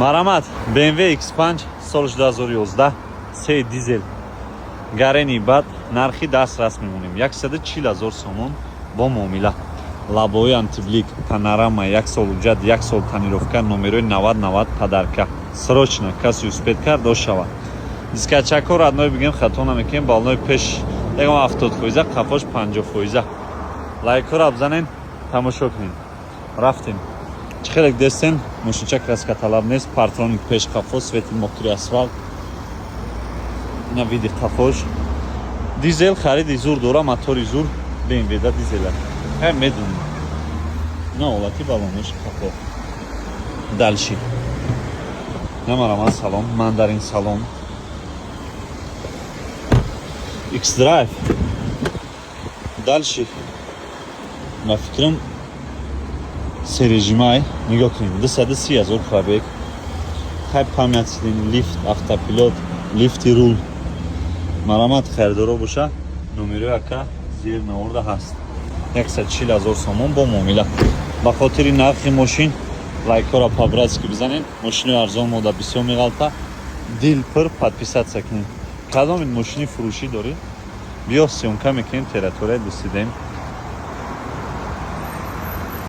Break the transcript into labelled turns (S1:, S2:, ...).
S1: Марҳамат, BMW X5, соли 2011, се дизел, гарени бад, нархи дастрас мемонем, 140 ҳазор сомон бо муомила. Лобовой антиблик, панорама, як сол ҳуҷҷат, як сол тонировка, номерои 90 90, подарка. Срочно каси успеть кард, дошава. Дискачако, родной, бигем, хато намекунем, баллонои пеш ягон 70%, қафош 50%. Лайкҳоро бзанен, тамошо кунем. Рафтем. Чӣ хеле дестен, мошинча краска талаб нест, парктроник пеш, қафо, свети мокрый асфалт. Ина види қафош. Дизел хариди зур дора, мотори зур, BMW да дизела. Ҳай, медонем. Ина ҳолати баллонош қафо. Дальше. Намараман салон, мандарин салон. X-Drive. Дальше. Ма фикрам, се режимай, нигоҳ кунем, 230 ҳазор пробег, хай, память сидений, лифт, автопилот, лифти рул. Марҳамат, харидоро боша, номерои ака зер наворда ҳаст. 140 ҳазор сомон бо муомила. Ба хотири нархи мошин лайкҳоро по-братски бизанем. Мошини арзон мода бисёр меғалта. Дил пур подписаться кунем. Кадом мошини фурӯшӣ дорӣ, биё, съёмка мекунем, территорияи дусидем.